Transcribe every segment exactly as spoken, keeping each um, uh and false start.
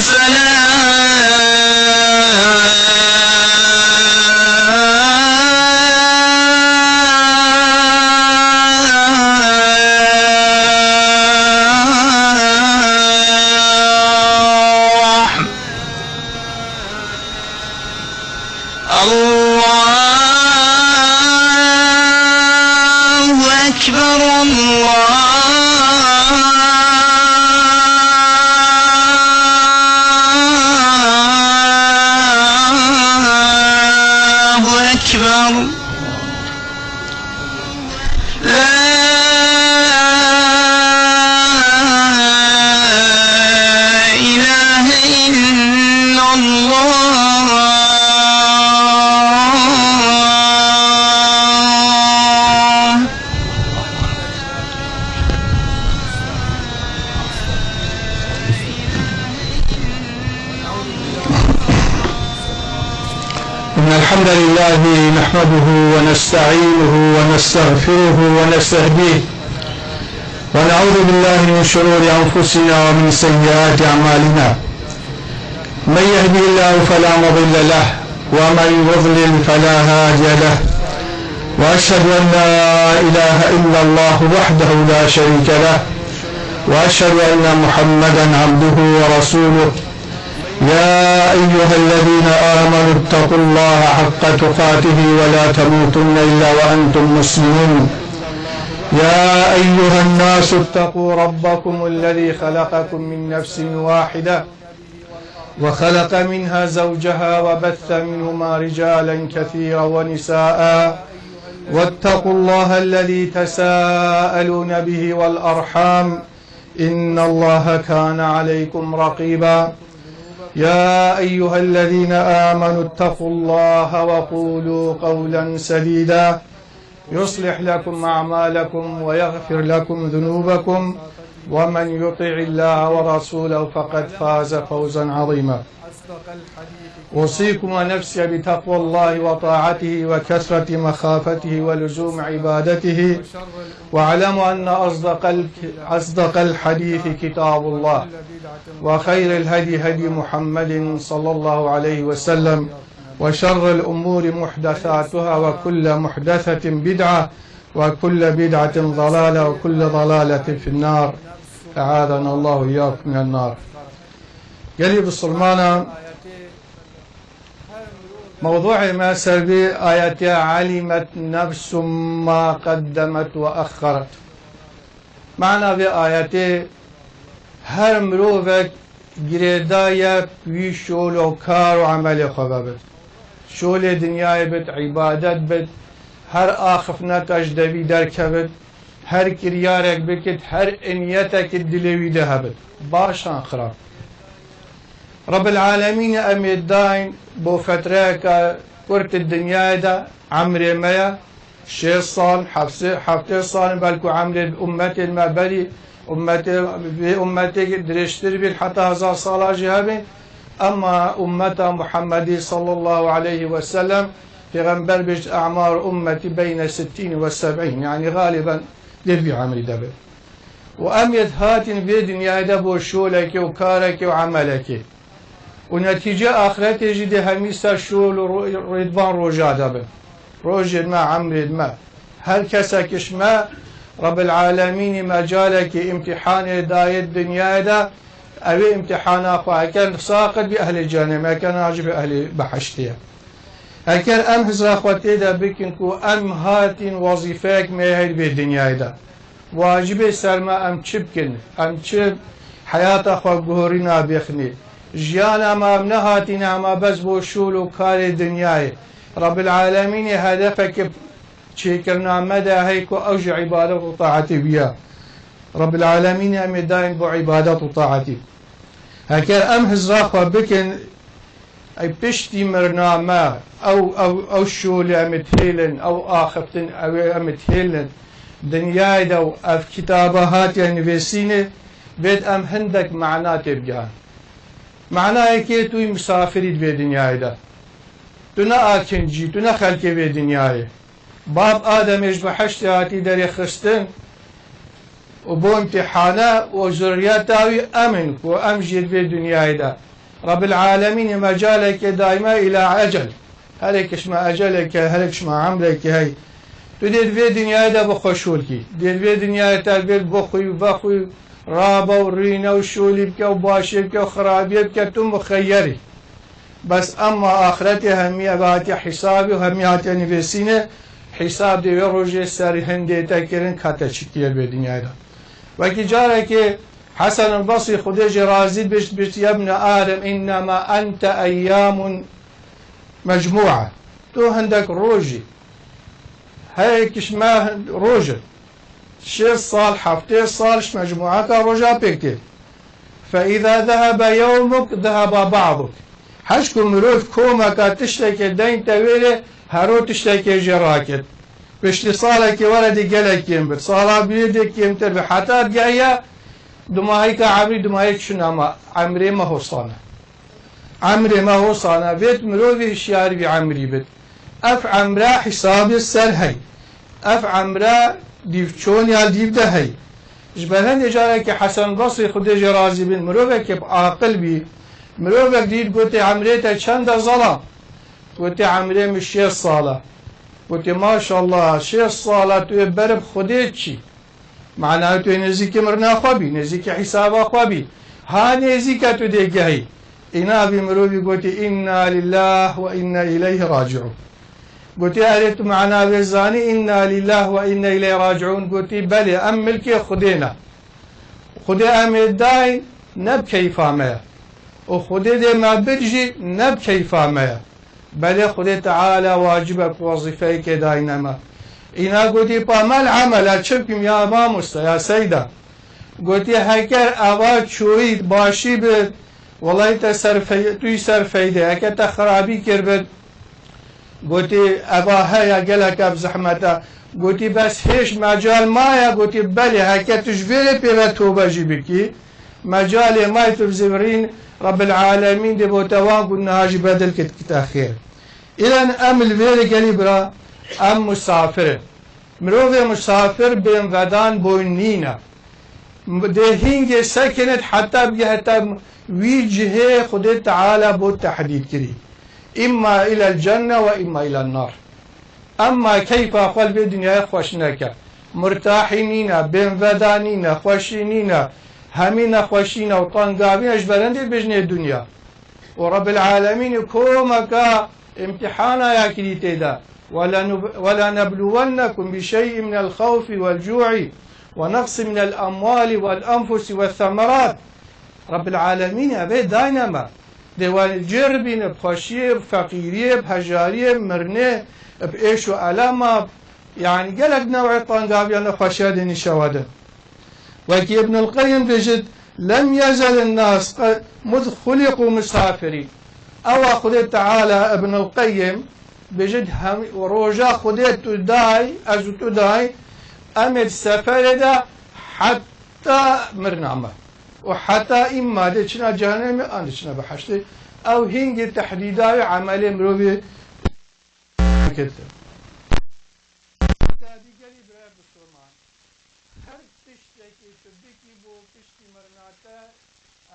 الصلاة. الله أكبر، الله أكبر. لا إله إلا الله. إن الحمد لله نحمده ونستعينه ونستغفره ونستهديه، ونعوذ بالله من شرور أنفسنا ومن سيئات أعمالنا. من يهده الله فلا مضل له، ومن يضلل فلا هادي له، وأشهد أن لا إله إلا الله وحده لا شريك له، وأشهد أن محمدا عبده ورسوله. يا أيها الذين آمنوا اتقوا الله حق تقاته ولا تموتن إلا وأنتم مسلمون. يا أيها الناس اتقوا ربكم الذي خلقكم من نفس واحدة وخلق منها زوجها وبث منهما رجالا كثيرا ونساء، واتقوا الله الذي تساءلون به والأرحام، إن الله كان عليكم رقيبا. يا أيها الذين آمنوا اتقوا الله وقولوا قولا سديدا، يصلح لكم أعمالكم ويغفر لكم ذنوبكم، ومن يطع الله ورسوله فقد فاز فوزا عظيما. أوصيكم ونفسي بتقوى الله وطاعته وكثرة مخافته ولزوم عبادته، واعلموا أن أصدق ال-، أصدق الحديث كتاب الله، وخير الهدي هدي محمد صلى الله عليه وسلم، وشر الأمور محدثاتها، وكل محدثة بدعة، وكل بدعة ضلالة، وكل ضلالة في النار. أعاذنا الله وإياكم من النار. Gelî bisilmana, mewdûê me ser vê ayetê, "Alimet nefsum ma qeddemet ve axxeret." Mana vê ayetê, her mirovek girêdayî ye wî şol û kar û emelê xwe vebit. Şolê dinyayê bit, îbadet bit, her axifneta ji devî derkevit, her kiryarek bikit, her niyetekî dilê wî de hebit, baş an xirab. Rebbil Alemînê em ê dayîn bo fetreyeke kurt di dinyayê de, emrê me ye, şêst sal, heft-, heftê sal, belku emrê ummetên me berî, ummetê, vê ummetê dirêjtir bî, heta hezar sala jî hebe. Ema ummeta Muhammedî sallallahu aleyhi ve sellem, Pêxember bêjt, "A'mar ummeti beyne sittîn ve seb'în." Yanî galiben lê vî emrî de be. Û em yê hatin vê dinyayê de bo şolekê û karekê û emelekê. Û netîce axiretê jî dê hemî ser şol û ro-, rêdvan roja de bin. Rojên me, emrên me. Her kesek ji me Rebbil Alemînî mecalekî îmtîhanê dayê dinyayê de, ew ê îmtîhana xwe, eker saqit bî ehlê cehennemê, eker na jî bî ehlê behiştê ye. Eker em hizra xwe tê de bikin ku em hatîn wezîfeyek me heyr vê dinyayê de. Wacibê ser me em çi bikin? Em çi heyata xwe guhorîna bêxinê? Jiyana me em nehatîne hema bes bo şol û karê dinyayê. Rebbil Alemînê hedefeke çêkirina me de heye ku ew jî îbadet û taetê wî ye. Rebbil Alemînê em ê dayîn bo îbadet û taetî. Heker em hizra xwe bikin, Ey piştî mirina me, ew, ew, ew şolê em ê dihêlin, ew axiftin, ew ê em ê dihêlin dinyayê de û ev kitaba hatiye nivîsînê, bêt em hindek mana tê bigihan. Manayekê tu yî misafirî di vê dinyayê de. Tu ne akincî, tu ne xelkê vê dinyayê. Bab Ademê ji behiştê hatî derê xistin û bo îmtîhane û zurriyeta wî em in ku em jî di vê dinyayê de. Rabbil Alemînê mecaleke daîme îla ecel. Herek ji me eceleke, herek ji me emreke hey. Tu dê di vê dinyayê de bi xwe şol kî. Dê di vê dinyayê te bêl bixwî û vexwî, rabe û rîne û şolî bike û başiyê bike û xirabiyê bike, tu muxeyyerî. Bes emma axretê hemî ev hatiye hîsabî û hemî hatiye nivîsîne. Hîsab dê wê rojê ser hindê te kirin ka te çi kiriye vê dinyayê de. Wekî carekê Hesen el Basrî, Xwedê jê razî bî, bî, ya bne Adem, innema ente eyyamun mecmua. Tu hindek rojî. Heyek ji me roj in. Şêst sal, heftê sal ji mecmuaka roja pêk tê. Fe îza zehebe yewmuk, zeheba ba'duk. Her ku mirov komeka tiştekê deyn te wêrê, hero tiştekê jê raket. Piştî salekê were dê gelek kêm bit. Sala bîrê dê kêmtir bi. Heta gehiya dumahîka emrî, dumahîk çûna ma emrê me hosane. Emrê me hosane bêt, mirovî hişyarî vî emrî bit. Ev emre hîsabê ser hey. Ev emre dîv çon ya dîv de hey. Ji ber hindê carekî Hesen Basrî, Xwedê jê razî bin, mirovekî bi aqil bî. Mirovek dît gotê, "Emrê te çend e, zelam?" Gotê, "Emrê min şêst sal e." Gotê, "Maşallah, şêst sal e tu yê berib Xwedê çî?" Mana tu yê nêzîkî mirina xwe bî, nêzîkî hîsaba xwe bî. Ha nêzîke tu dê gehî. Îna vî mirovî gotî, "Inna lillah ve inna ileyhi raciun." Gotî, "Erê tu mana vê zanî, inna lillah ve inna ileyhi raciun?" Gotî, "Belê, em milkê Xwedê ne. Xwedê em ê dayîn, ne bi keyfa me ye. Û Xwedê dê me bid jî, ne bi keyfa me ye." Belê Xwedê Teala wacibek wezîfeyekê dayne me. Îna gotî, "Pa me l emel, ez çi bikim ya mamoste, ya seyda?" Gotî, "Heker eva çoyî başî bi, welay te ser fey-, tu yî ser feyde, heke te xirabî kir bi." Gotî, "Eva heya, gelek ev zehmet e." Gotî, "Bes hêj mecal maye?" Gotî, "Belê, heke tu ji vê rê pê ve tobe jî bikî, mecalê may tu bi zivirîn, Rabbil Alemîn dê bo te wan gunaha jî bedil kit, kite xêr." Îlen em li vê rê gelî bira, em musafir in. Mirovê musafir bênvedan boyn nîne. Dê hîngê sekinit heta bigihete wî cihê Xwedê Teala bo tehdîd kirî. Îmma îlel cenne ve îmma îlen nar. Emma keyfa xwe li vê dinyayê xweş neke. Murtahî nîne, bênveda nîne, xweşî nîne, hemî nexweşî ne û tengavî ne ji ber hindê bêjinê dinya. Û Rebbil Alemînî komeka îmtîhana ya kirî tê de. "Wela nub-, wela nebluwennekum bi şey'in minel xawfi wel cu'i ve neqsin minel emwali wel enfusi ve semerat." Rebbil Alemînî ev ê dayne me. Dê we ceribîne bi xweşiyê, bi feqîriyê, bi hejariyê, bi mirinê, bi êş û elema, yanî gelek newê tengaviya nexweşiya dê nîşewa din. Wekî Ibnul Qeyyim bêjit, "Lem yezelin nas qe-, mud xuliqu musafirîn." Ewa Xwedê Teala, Ibnul Qeyyim bêjit, hem, roja Xwedê tu day, ez û tu day, em ê di seferê de heta mirina me. Û heta îmma dê çina cehennemê, an dê çina behiştê. Ew hingê tehdîda wê emelê mirovê kete. Dîgerî bire Bisûrman. Her tiştekî tu bikî bo piştî mirina te,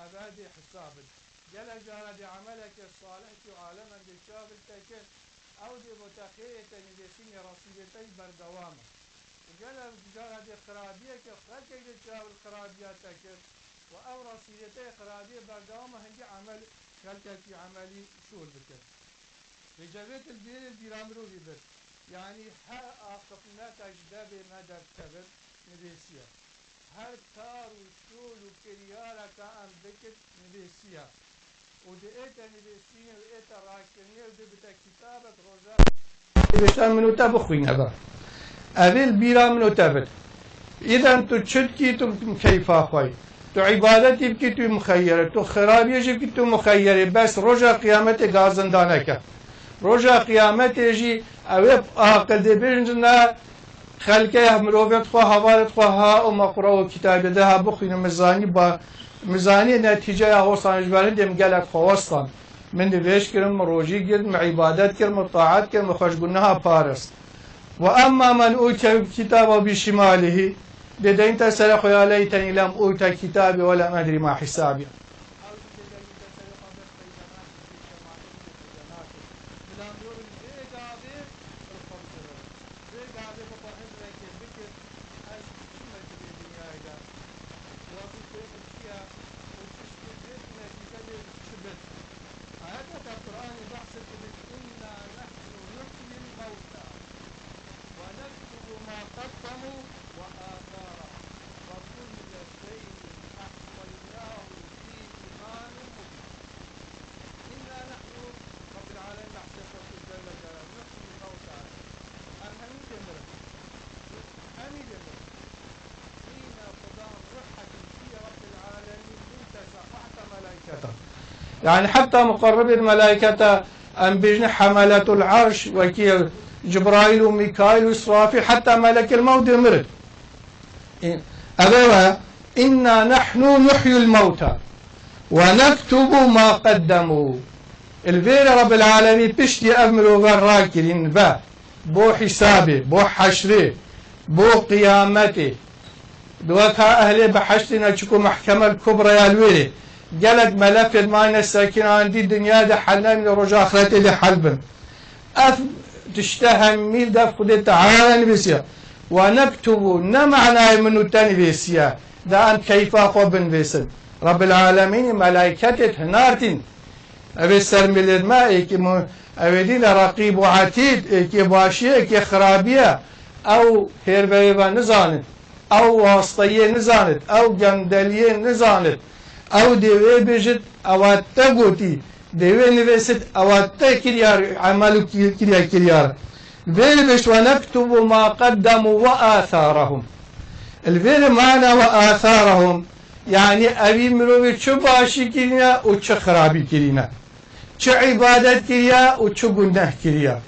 eve dê hesab bid. Gelek cara dê emeleke salih kî û alemendê çav li te kir, ew dê bo te xêrê te nivîsînê, resîdê te yî berdewam e. Û gelek cara dê xirabiyeke xelkek dê çav li xirabiya te kir û ew resîdê te yê xirabiyê berdewam e, hingî emel xelkekî emelî şol bikir. Vêca vê til bîrê bîra mirovî bir. Yanî her aqifneka ji devê me derkevin nivîsiye. Her kar û şol û kiryareka em bikir nivîsiye. Û di ê te nivîsînê û ê te rakirinê û di bite kitabek roja. Bêşan min û te bixwîne be. Ev ê li bîra min û te bit. Îden tu çi dikî, tu keyfa xwe yî. Tu îbadetî bikî, tu muxeyyere. Tu xirabiyê jî bikî, tu muxeyyerê. Bes roja qiyametê gazindaneke. Roja qiyametê jî ew ê aqil dê bêjin ne xelke ya mirovê xwe, havalê xwe ha û me qura û kitabê de ha bixwînim, min zanî ba, min zanî netîceya hosan ji ber hindê min gelek xwe westan. Min nivêj kirin, min rojî girt, min îbadet kir, min taet kir, min xwe ji gunaha parist. Ve emma men ûtiye kitabehu bi şimalihi, dê deyîn te serê xwe, ya leyteni lem ûte kitabî ve lem edrî ma hisabî. Wekî tê bi çi ye û tiştê bê bi netîce bê bi çi bit. Ayeteke Qur'anê behsê dibit, "Inna nehnu nuhyil mewta ve nektubu ma qeddamu ve atharahum ve kulle şey'in ahsaynahu fî imamin mubîn." Inna nehnu, Rabbil alemin behsê xwe kir celle celaluhu, nuhyil mewta. Em hemî dê mirin. Hemî dê mirin. Hîna Xuda ruhekî fî Rabbil alemin mûtesa, heta melaîketa. Yani heta muqerrebên melaîketa, em bêjin hemeletul arş, wekî Cibraîl û Mîkaîl û Îsrafîl, heta melekil mewt dê mirin. Ê, ev e, "Inna nehnu nuhyil mewta ve nektubu ma qeddamu." Li vêre Rabbil Alemîn piştî ev mirove rakirîn ve bo hîsabê, bo heşrê, bo qiyametê. Di weka ehlê behiştê ne çiku mehkemel kubra ya li wêrê. Gelek melefê mayne sekinandî dinya de hel nebin, roja axiretê de hel bin. Ev tişte hemî dev Xwedê Teala nivîsiye. Ve nektubu ne manayê min û te nivîsiye. Da em keyfa xwe binivîsin. Rabbil Alemînî melaîketê hinartîn. Ev ê sermilêr me, êkî mu-, ew ê dî le Reqîb û Etîd, êkî başiye, êkî xirabiye. Ew hêrveyê ve nizanin. Ew wasteyê nizanit, ew gendeliyê nizanit. Ew dê wê bijit, ewa te gotî, dê wê nivêsit, ewa te kirya, emel û kir-, kirya, kirya. Vê li bêjt, "Ve nektubu ma qeddamu ve atharahum." Li vê li mana "ve atharahum", yani evî mirovî çi başî kirîne û çi xirabî kirîne. Çi îbadet kiriya û çi guneh kiriya.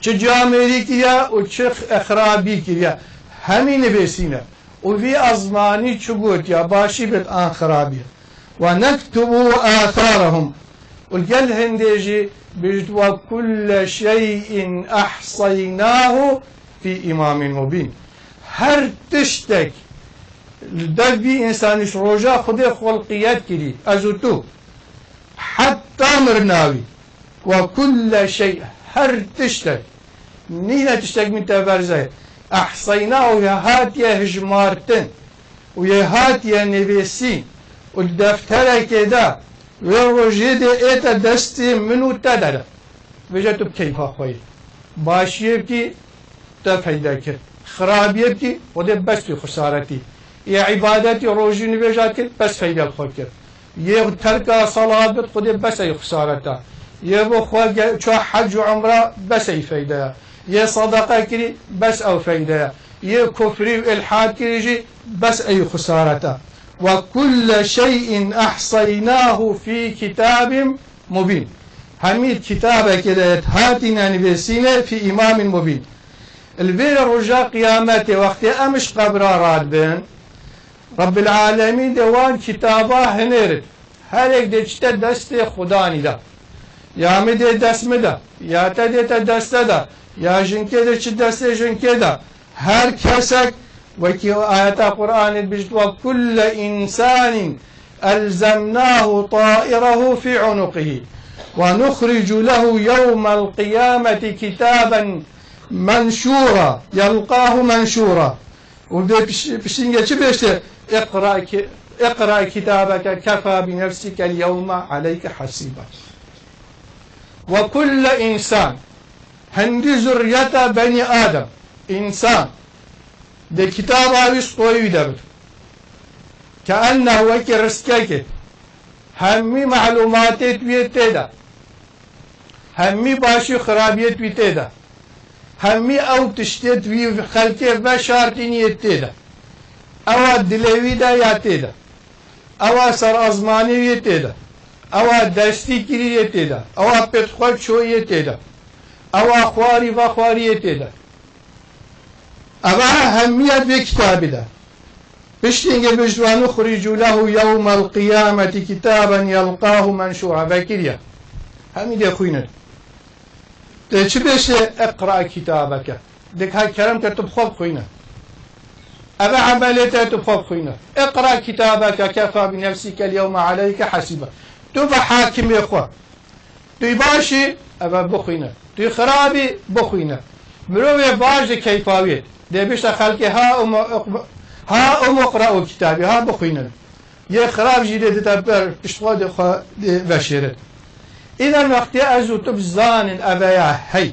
Çi camêrî kiriya û çi xirabî kiriya. Hemî nivêsîne. Û vî ezmanî çi gotiya, başî bit an xirabî. "Ve nektubu atharahum." Û gel hindê jî bijt, "Ve kulle şey'in ahsaynahu fî imamin mubîn." Her tiştek li dev vî însanî ji roja Xwedê xulqiyet kirî, ez û tu. Heta mirina wî. "Ve kulle şey", her tiştek. Nîne tiştek min te berze. "Ehseynahu", hatiye hijmartin. Û yê hatiye nivîsîn. Û di defterekê de, wê rojê de ête destê min û te dere. Vêje tu bi keyfa xwe yî. Başiyê bikî, te feyde kir. Xirabiyê bikî, Xwedê bes tu xisare tî. Yê îbadetî rojî nivêja kir, bes feyde li xwe kir. Yê terka salat bit, Xwedê bes ey xisare ta. Yê bo xwe ge-, çû hec û umra, bes ey feyde ye. Yê sedeqe kirî, bes ew feyde ye. Yê kufrî û îlhad kirî jî, bes ey xisare ta. "Ve kulle şey'in ahsaynahu fî kitabin mubîn." Hemî kitabekê de hatîne nivîsîne fî îmamin mubîn. Li vê re roja qiyametê wextê em ji qebra radibin, Rabbil Alemîn dê wan kitaba hinêrit. Her yek dê çite destê Xudanî de. Ya min dê dest min de, ya te dê te dest te de, ya jinkê dê çi destê jinkê de. Her kesek, wekî ayeta Qur'anê dibêjit, "Ve kulle insanin elzemnahu ta'irehu fî unuqihi ve nuxricu lehu yewmel qiyameti kitaben menşura, yelqahu menşura." Û dê piş-, piştîngê çi bêjte? "Iqra ki-, iqra kitabeke kefa bi nefsikel yewme aleyke hasiba." Ve kulle insan, hindî zurriyeta benî Adem, însan, dê kitaba wî stoyî wî de bit. Ke ennehu wekî riskekê, hemî malûmatê wî tê de. Hemî başî xirabiyê wî tê de. Hemî ew tiştê wî xelkê veşartînî yê tê de. Ewa dilê wî de ya tê de. Ewa ser ezmanî yê tê de. Ewa destî kirî yê tê de. Ewa pêt xwe çû yê tê de. Ewa xwarî vexwarî yê tê de. Ewa hemiya vê kitabî de. Piştî hingê bijî, "Ve nuxricu lehu yewmel qiyameti kitaben yelqahu menşura." Vekiriye. Hemî dê xwînin. Dê çi bêjte? "Iqra kitabeke." Dê ka kerem ke tu bi xwe bixwîne. Eve emelê te tu bi xwe bixwîne. "Iqra kitabeke kefa bi nefsikel yewme aleyke hasiba." Tu be hakimê xwe. Tu yî başî, eve bixwîne. Tu yî xirabî, bixwîne. Mirovê baş di keyfa wî. Dê bişte xelkê ha û me-, Ha û muqra û kitabî, ha bixwînin. Yê xirab jî dê dite ber pişt xwe dê xwe dê veşêrit. Înan wextê ez û tu bizanin eveya hey.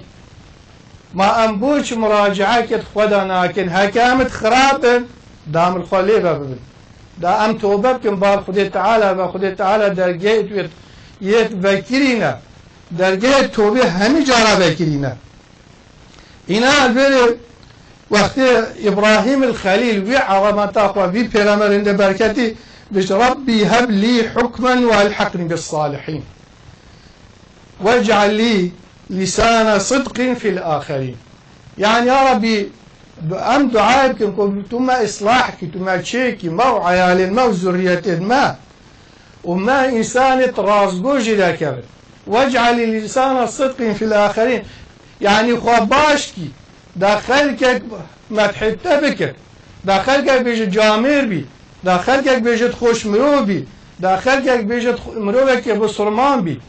Ma em boçi muracaekê di xwe de nakin? Heke em di xirab bin, da em li xwe lê ve bibin. Da em tobe bikin bar Xwedê Teala ve, Xwedê Teala dergehê wê yê vekirîne, dergehê tobê hemî cara vekirîne. Îna li vê wextê Îbrahîm el Xelîl wî elameta xwe, vî pêxember hinde berketî, bêjt, "Rabbî heb lî hukmen ve elheqnî bis salihîn." "Vec'al lî lîsane sidqîn fil axerîn." Yani, ya Rabbî, em dua bikin ku tu me islah kî, tu me çêkî, me û eyalên me û zurriyetên me û me însanê rastgo jî derkevin. "Vec'al lî lîsane sidqîn fil axerîn." Yani, xwe baş kî, da xelkek medhê te bikir, da xelkek bêjit camêr bî, da xelkek bêjit xweş mirov bî, da xelkek bêjit xwe-, mirovekê bisilman bî.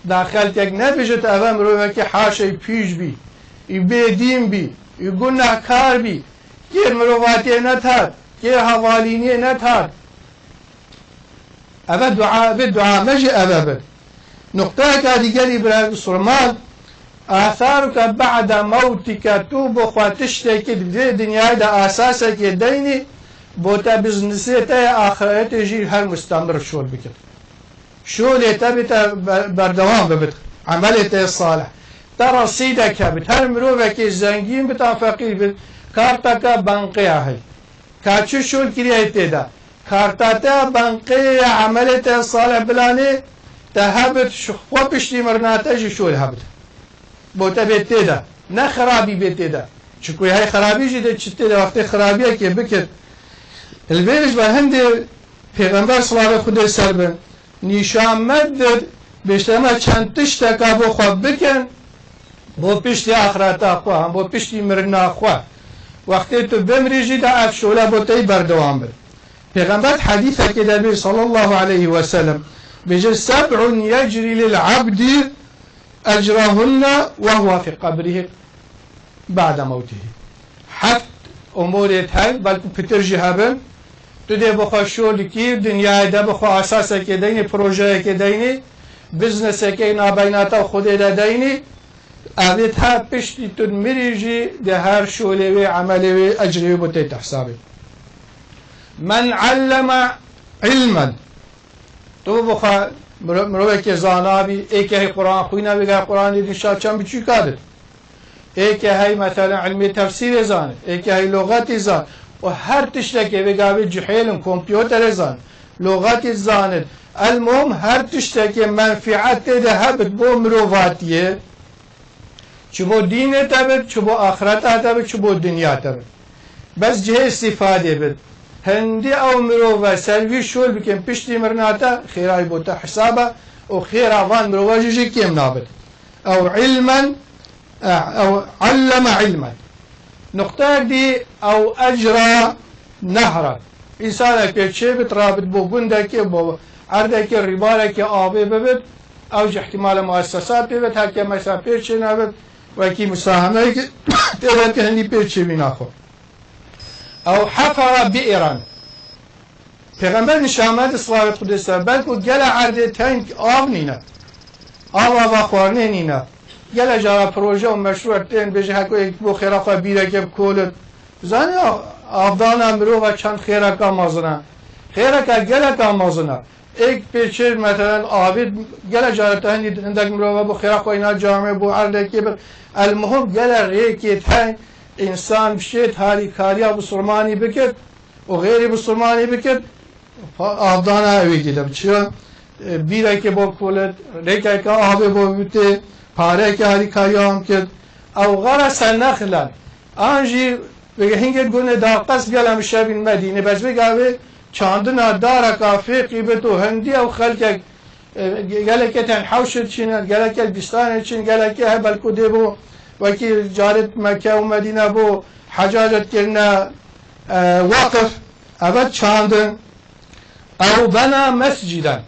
Da xelkek nebêjit, eve mirovekî haşey pîj bî, î bêdîn bî, î gunehkar bî, kê mirovatiyê netat, kê hevalîniyê netat. Eve dua, vê dua me jî eve bit. Nuqteyeka dîgerî bira Bisilman, "Atharuke ba'de mewtike", tu bi xwe tiştekî di vê dinyayê de asasekê deynî, bo te biznesê te yê axretê jî her mustemir şol bikit. Şolê te bê te be-, berdewam bibit. Emelê te salih. Te resîdek hebit. Her mirovekê zengîn bit an feqîr bit. Karteke bankê ya hey. Ka çi şol kiriyayê tê de. Karta te bankê ya emelê te salih bilanê te hebit, ji xwe piştî mirina te jî şol hebit. Bo te bê tê de. Ne xirabî bê tê de. Çiku hey xirabî jî de çi tê de, wextê xirabiyekê bikir. Li vê ji ber hindê Pêxember silavê Xwedê ser bin, nîşan me did, bêjte me çend tişteka bo xwe bikin, bo piştî axireta xwe, bo piştî mirina xwe. Wextê tu bimirî jî de ev şole bo te yî berdewam bin. Pêxember hedîsekê de bê sallallahu aleyhi ve sellem, bêje, "Seb'un yecrî lil abdî ecrahunne ve huve fî qebrihî ba'de mewtihî." Heft umurê hene, belkû pitir jî hebin. Tu dê bi xwe şol dikî, dinyayê de bi xwe asasekê deynî, projeyekê deynî, biznesekê nabeyna te û Xwedê de deynî. Evê te piştî tu mirî jî di her şolê wê, emelê wê, ecrê wê bo tê te hesabê. "Men alleme ilmen." Tu bi xwe miro-, mirovekê zana bî, êkê hey Quran xwîna, vêga Quranê din şa çend biçûka dit. Êkê hey, meselen, ilmê tefsîrê zanê, êkê hey loxetî zan. Û her tiştekê vêga vê cihêl in, kompûterê zan, loxetî zanit. Elmuhim, her tiştekê menfîet tê de hebit bo mirovatiyê. Çi bo dînê te bit, çi bo axireta te bit, çi bo dinya te bit. Bes cihê îstîfadê bit. Hindî ew mirove ser wî şol bikin, piştî mirina te, xêrayî bo te hesab e û xêra van mirova jî jî kêm nabit. Ew ilmen, eh, ew alleme ilmen. Nuqteyek dî, ew ecra nehran. Însanek pê çê bit, rabit bo gundekê, bo erdekê, rîbarekê avê bibit, ew jî ihtimale muessesat pê bit, heke mesela pê çê nebit, wekî musahemeyek tê belkî hindî pê çê bîna xwe. Ew hefera bi'ran. Pêxember nîşan me di, silavê Xwedê ser, belkû gele erdê teng av nîne. Av, ava xwarinê nîne. Gele cara proje û meşrû tên, bêje heko yek bo xêra xwe bîreke bikolit. Zanî ya, avdana mirova çend xêreka mezin e. Xêreka geleka mezin e. Êk pê çê, meselen, avê gele cara te hindî, hindek mirova bo xêra xwe îna camê, bo erdekê bir. Elmuhim gele rêkê teng însan bişêt harîkariya bisilmanî bikit û xêrî bisilmanî bikit. Pa-, avdana wê kê de bi çi ya, e, bîrekê bo kolet, rêkeke avê bo bite, pareke harîkariya wan kir. Ew xerese nexlen. An jî vê hingê gunê daqes gele mişevîn Medîne. Bes vê gavê çandina dareka fêqî bit û hindî ew xelkek, e, ge-, gelekê ten hewşê çîne, gelekê bîstanê çîn, gelekê he belkû dê bo wekî caret Mekke û Medîne bo hecacet kirine, e, weqif. Evet, çandin. Ew bena mesciden.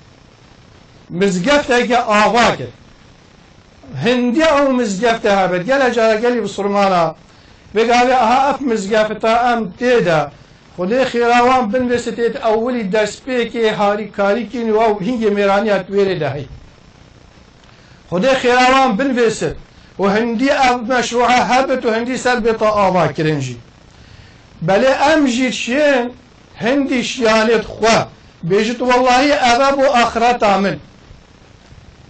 Mizgefteke ava kir. Hindî ew mizgefte hebit. Gele cara gelî bisilmana. Vê gavê aha ev mizgefta em tê de. Xwedê xêra wan binvêsit êt ewilî destpêkê harîkarî kîn û ew hîngê mêraniya di wêrê de heyî. Xwedê xêra wan binvêsit û hindî ev meşrûa hebit û hindî ser bêta ava kirin jî. Belê em jî şiyên hindî şiyanêt xwe bêjit, wellahî ev e bo axireta min.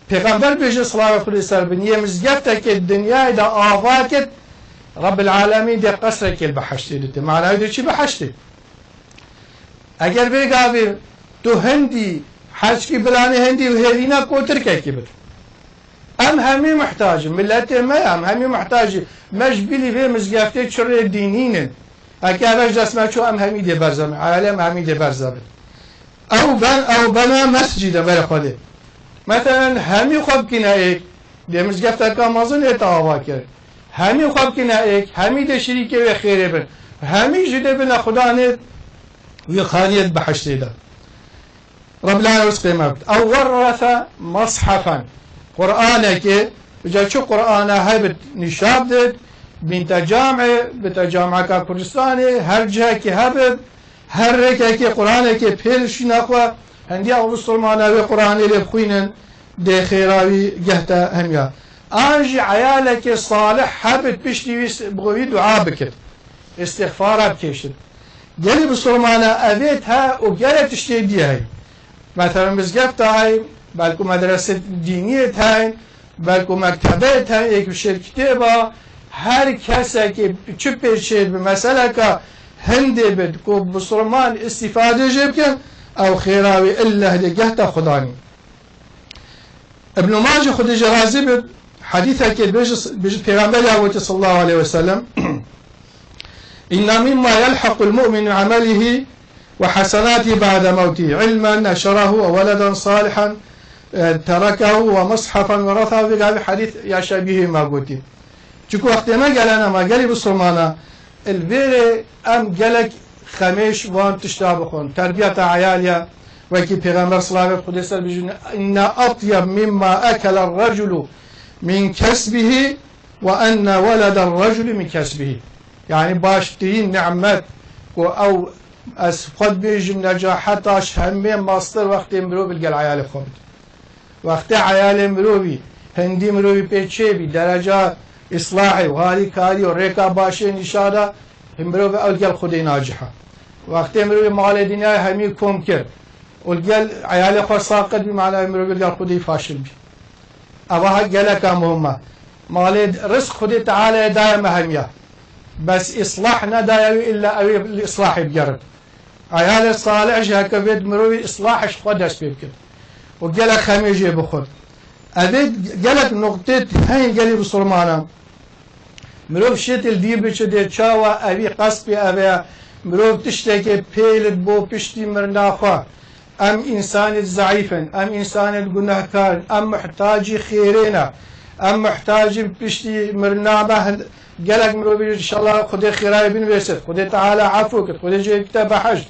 Pêxember bêje, silavê Xwedê ser bin, yê mizgeftekê dinyayê de ava kit, Rebbil Alemîn dê qesrekê li behiştê dite. Manayê dê çi behiştê? Eger vê gavê tu hindî, heçkî bilanê hindî û hêvîna kotirkekî bit. Em hemî muhtac in, miletê me ye, em hemî muhtac in. Me ji bilî vê mizgeftê çirê dînî nin. Heke ev ji dest me çû, em hemî dê berze bin. Eyalê em hemî dê berze bin. Ew ben, ew bena mescîde berê Xwedê. Meselen, hemî xwe bikine êk, dê mizgefteka mezin ê te ava kir. Hemî xwe bikine êk, hemî dê şirîkê wê xêrê bin. Hemî jî dê bine xudanê wî xaniyê di behiştê de. Rebbil Alem rizqê me bid. Ew werrese mashefen. Qur'anekê, ca çi Qur'ana hebit nîşa bidit, bînte camê, bite cameka Kurdistanê, her cihekî hebit, her rêkekê Qur'anekê pêl şîna xwe, hindî ew bisilmana wê Qur'anê lê bixwînin, dê xêra wî gehte hemiya. An jî eyalekê salih hebit piştî wî s-, bo wî dua bikit. Îstixfara bikêşit. Gelî bisilmana evêt he û gelek tiştê dî hey. Meselen mizgefta hey, belku medrese dîniyê hey, belku mektebe hey, êk bişêr kitêba, her kesekê çi pêşêr bi meseleka hindê bit ku bisilman îstîfade jê bikin, ew xêra wî illeh dê gehta Xudanî. Ibn Mace Xwedê jê razî bit, hedîsekê bêjit, bêjit Pêxember ya wetî sallallahu aleyhi ve sellem, "İnne mimma yelhaqul mu'minu amelihi ve hasenatihi ba'de mevtihi, ilmen neşerehu ve veleden salihan, e, terekehu ve mushafen veresehu." Vê gavê hedîs ya şebîhê me gotî. Çiku wextê me gelene me gelî bisilmana, li vêrê em gelek xemêş van tişta bixwin. Terbiyeta eyalî ye, wekî Pêxember silavê Xwedê ser bijîne, "İnne atyeb mimma ekele reculu min kesbihi ve enne welede reculu min kesbihi." Yani baştirîn nimet ku ew ez xwe dibêjim necaheta ji hemê mastir wextê mirov li gel eyalê xwe bid. Wextê eyalê mirovî, hindî mirovî pê çêbî, dereca îslahê û harîkarî û rêka başê nîşa da, mirov ew gel Xwedê naciha. Wextê mirovî malê dinyayê hemî kom kir û gel eyalê xwe saqit bî, manayê mirovî gel Xwedê faşil bî. Eva ha geleka muhim e. Malê rizq Xwedê Teala daye me hemiya. Bes îslah nedaye wî, illa ew ê li îslahê bigerin. Eyalê salih jî heke vê mirovî îslahê ji xwe dest pê bikir û gelek xemê jê bixwin. Evê gelek nuqtê heyên gelî bisilmanan. Mirov şêt li dî biçe dê çawa evî qespê eve ye. Mirov tiştekê pêl bo piştî mirina xwe. Em însanêt zeîf in, em însanêt gunehkar in, em muhtacî xêrê ne. Em muhtacî piştî mirina me hin-, Gelek mirovî înşallah Xwedê xêrayê binivêsit, Xwedê Teala efû kit, Xwedê cê bikite behişt.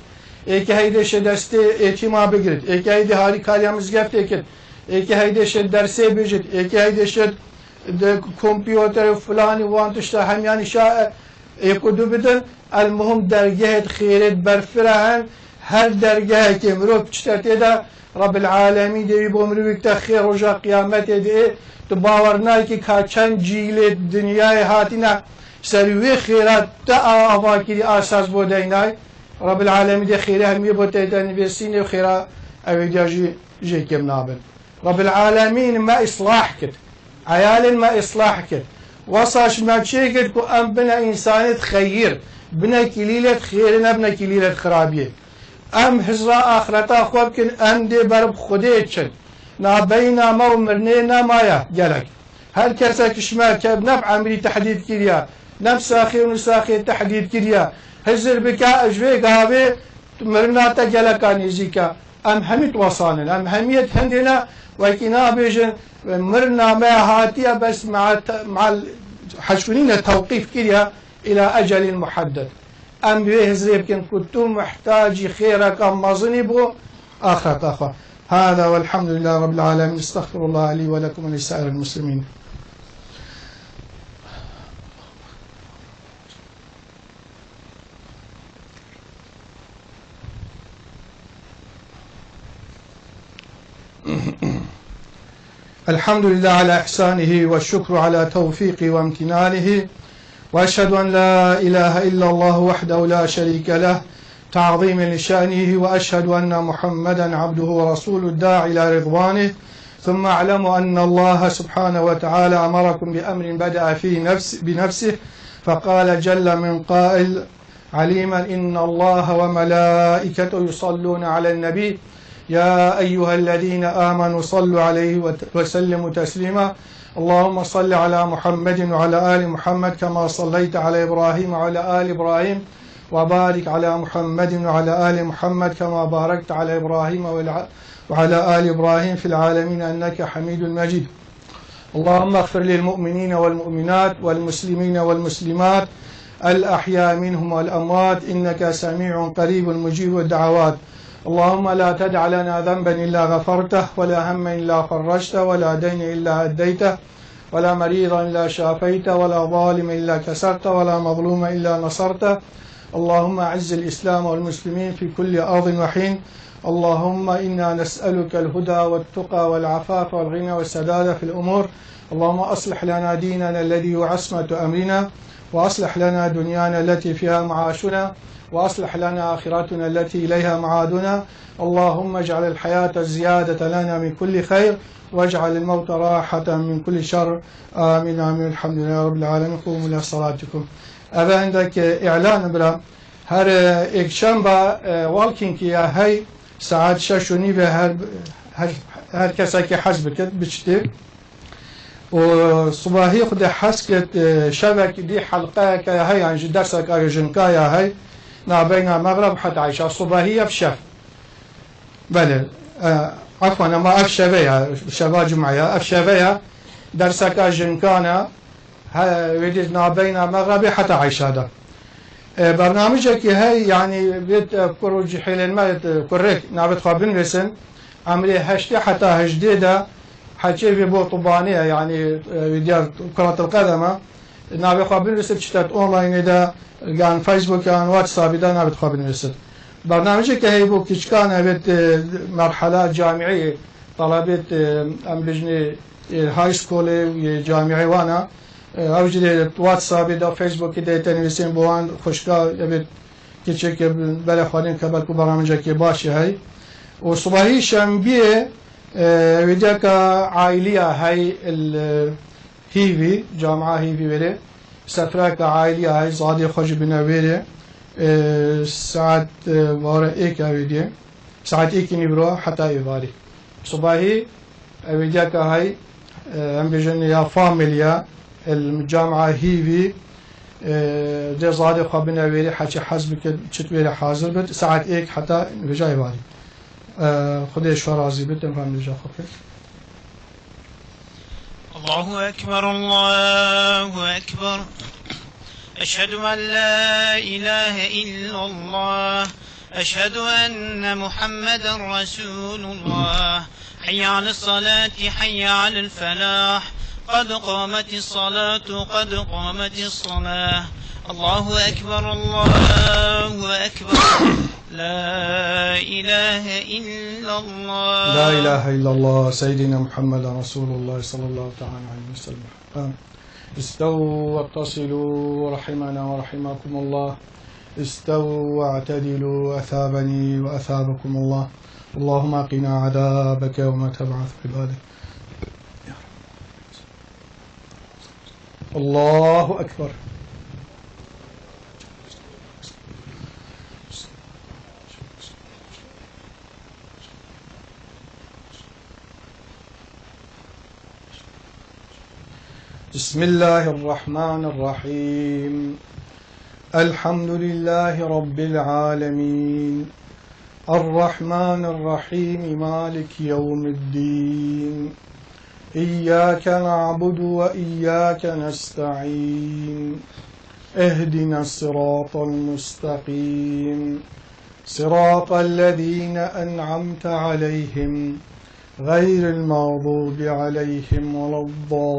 Êkê heydê şê destê êtîma bigirit, êkê heydê harîkariya mizgeftê kit, êkê heydê şê dersê bijit, êkê heydê şê de kompîoter û filanî wan tişta hemyanî şa êk û du bidin. El muhim dergehêt xêrêt berfira hen, her dergehekê mirov biçite tê de, Rabbil Alemîn dê wî bo mirovî te xêr roja qiyametê dê. Tu bawer nayî ka çend cîlê dinyayê hatîne ser wê xêra te a avakirî a saz bo deynay. Rabbil Alemîn dê xêrê hemiyê bo te te nivêsînê û xêra ew ê diya jî jê kêm nabin. Rabbil Alemîn me îslah kit. Eyalên me îslah kit. Wesa ji me çêkir ku em bine însanêt xeyîr, bine kilîlêt xêrê, nebine kilîlêt xirabiyê. Em hizra axireta xwe bikin, em dê ber bi Xwedê çin. Nabeyna me û mirinê nemaye gelek. Her kesek ji me ke ne bi emrî tehdîd kiriye, ne bi saxê û nisaxê tehdîd kiriye. Hizir bike, ji vê gavê mirina te geleka nêzîk e. Em hemî diwesanin, em hemiyê di hindê ne, wekî nabêjin, mirina me hatiye bes me'al, me'al heşkunîne tewqîf kiriye. Îla ecelin muheddet. Em bi wê hizrê bikin ku tu muhtacî xêreka mezinî bo axireta xwe. Hada welhamdulillah Rabbil Alemin. Estağfirullah li ve lekum ve li sairil muslimin. الحمد لله على إحسانه والشكر على توفيقه وامتنانه، وأشهد أن لا إله إلا الله وحده لا شريك له تعظيما لشأنه، وأشهد أن محمدا عبده ورسوله الداعي إلى رضوانه. ثم اعلموا أن الله سبحانه وتعالى أمركم بأمر بدأ في نفس بنفسه، فقال جل من قائل: عليما إن الله وملائكته يصلون على النبي، يا أيها الذين آمنوا صلوا عليه وت-، وسلموا تسليما. اللهم صل على محمد وعلى آل محمد كما صليت على إبراهيم وعلى آل إبراهيم، وبارك على محمد وعلى آل محمد كما باركت على إبراهيم وعلى، وعلى آل إبراهيم في العالمين إنك حميد مجيد. اللهم اغفر للمؤمنين والمؤمنات والمسلمين والمسلمات الأحياء منهم والأموات إنك سميع قريب مجيب الدعوات. اللهم لا تدع لنا ذنبا إلا غفرته، ولا هما إلا فرجته، ولا دينا إلا أديته، ولا مريضا إلا شافيته، ولا ظالما إلا كسرته، ولا مظلوما إلا نصرته. اللهم أعز الإسلام والمسلمين في كل أرض وحين. اللهم إنا نسألك الهدى والتقى والعفاف والغنى والسداد في الأمور. اللهم أصلح لنا ديننا الذي هو عصمة أمرنا، وأصلح لنا دنيانا التي فيها معاشنا، وأصلح لنا آخرتنا التي إليها معادنا. اللهم اجعل الحياة زيادة لنا من كل خير، واجعل الموت راحة من كل شر. آمين، آمين. الحمد لله رب العالمين. قوموا إلى صلاتكم. Eve hindek îlan bira. Her, e, êkşemba, e, walking ya hey, saet şeş û nîvê her, her, her kesekî hez bikit, biçitê. Û subahî xwe de hez kit, e, şevek dî helqeyeke ya hey, yan jî derseka ya jinka ya hey, nabeyna mexreb heta îşa. Subahî ev şev. Belê, e, efwan, ama ev şeve ya, şeva cuma ya, ev şeve ya, derseka jinkan e, he, wê dî nabeyna mexrebê heta îşa de. E, bernamijekî hey, yanî, vê, e, kur û cihêlên me, e, kurrêk navê xwe binivîsin, emrê heştê heta hejdê de, heçê vê bo Tubanê ye, yanî, e, wê diyar Kurat el Qedem e. Navê xwe binivîsit, çi te online de, yan Facebook, yan WhatsApp de navê xwe binivîsit. Bernamijeke heye bo kiçikan, evet, e, merhala camî, talebê, e, em bijnê, e, high school ê, e, camî wana, e, ew jî dê WhatsApp de, Facebook de tenivîsên bo wan xwişka, evet, kiçik, e, bere xwedin ke belku bernamijekê baş e hey. Û subahî şembiyê, e, wê diyaka aîliya hey, el, e, Hîvî, camia Hîvî wêrê, sefreke aîlî ya hey, zadê xwe jî bine wêrê, e, saet, e, vare êk ya wê diyê. Saet êkî nîvro heta êvarî. Subahî, ew ê diyeka hey, e, em bêjin ya familya, el camia Hîvî, e, dê zadê xwe bine wêrê, heçî hez bike, çit wêrê hazir bit, saet êk heta vêca êvarî. E, Xwedê ji we razî bit, em hem vêca xwe bikir. الله أكبر، الله أكبر. أشهد أن لا إله إلا الله. أشهد أن محمدا رسول الله. حي على الصلاة، حي على الفلاح. قد قامت الصلاة، قد قامت الصلاة. الله أكبر، الله أكبر. لا إله إلا الله. لا إله إلا الله، سيدنا محمد رسول الله صلى الله تعالى عليه وسلم. آمين. استووا واتصلوا رحمنا ورحمكم الله. استووا واعتدلوا أثابني وأثابكم الله. اللهم قنا عذابك يوم تبعث عبادك. الله أكبر. بسم الله الرحمن الرحيم. الحمد لله رب العالمين. الرحمن الرحيم. مالك يوم الدين. إياك نعبد وإياك نستعين. اهدنا الصراط المستقيم. صراط الذين أنعمت عليهم غير المغضوب عليهم ولا الضالين.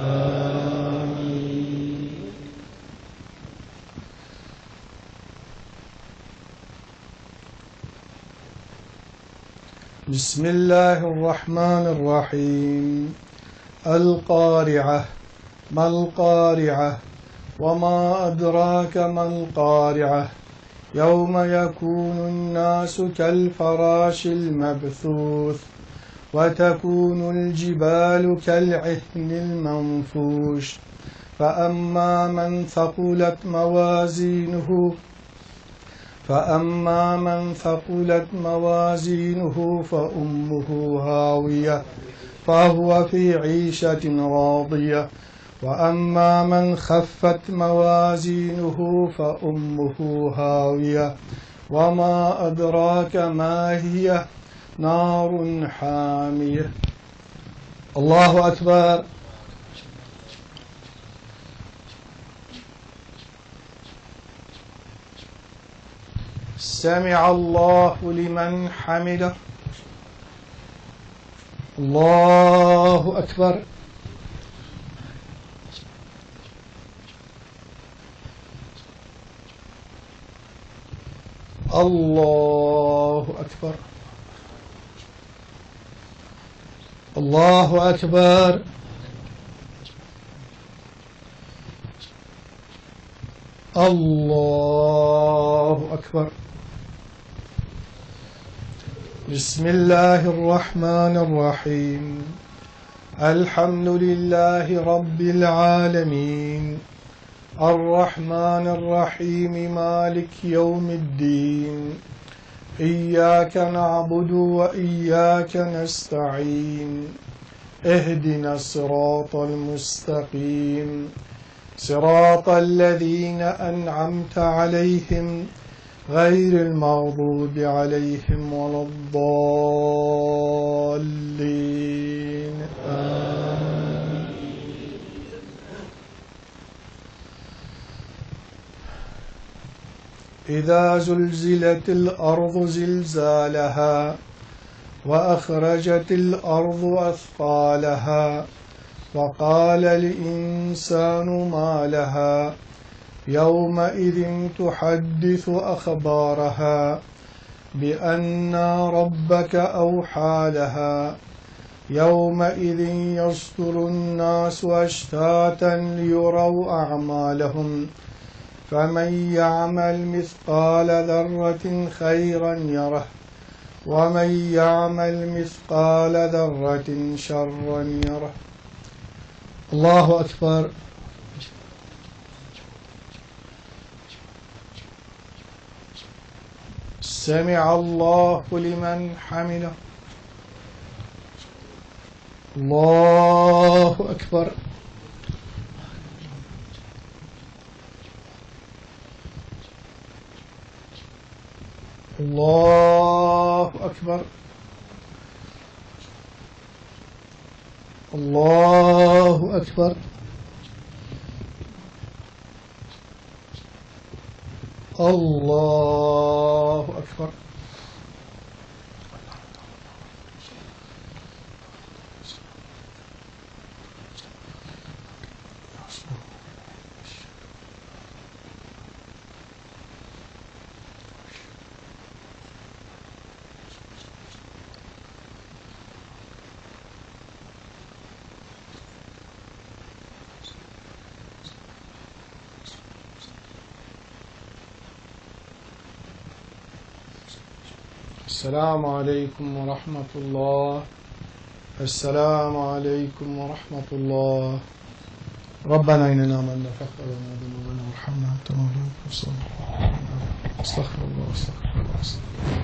آمين. بسم الله الرحمن الرحيم. القارعة. ما القارعة؟ وما أدراك ما القارعة؟ يوم يكون الناس كالفراش المبثوث، وتكون الجبال كالعهن المنفوش، فأما من ثقلت موازينه، فأما من ثقلت موازينه فأمه هاوية، فهو في عيشة راضية، وأما من خفت موازينه فأمه هاوية، وما أدراك ما هي، نار حامية. الله أكبر. سمع الله لمن حمده. الله أكبر. الله أكبر. الله أكبر. الله أكبر. بسم الله الرحمن الرحيم. الحمد لله رب العالمين. الرحمن الرحيم. مالك يوم الدين. إياك نعبد وإياك نستعين. اهدنا الصراط المستقيم. صراط الذين أنعمت عليهم غير المغضوب عليهم ولا الضالين. آمين. إذا زلزلت الأرض زلزالها وأخرجت الأرض أثقالها وقال الإنسان ما لها يومئذ تحدث أخبارها بأن ربك أوحى لها يومئذ يصدر الناس أشتاتا ليروا أعمالهم فمن يعمل مثقال ذرة خيرا يره ومن يعمل مثقال ذرة شرا يره. الله أكبر. سمع الله لمن حمده. الله أكبر. الله أكبر. الله أكبر. الله أكبر. السلام عليكم ورحمة الله. السلام عليكم ورحمة الله. ربنا إننا آمنا فاغفر لنا ذنوبنا وارحمنا وأنت مولانا فانصرنا على القوم الكافرين. أستغفر الله، أستغفر الله، أستغفر الله.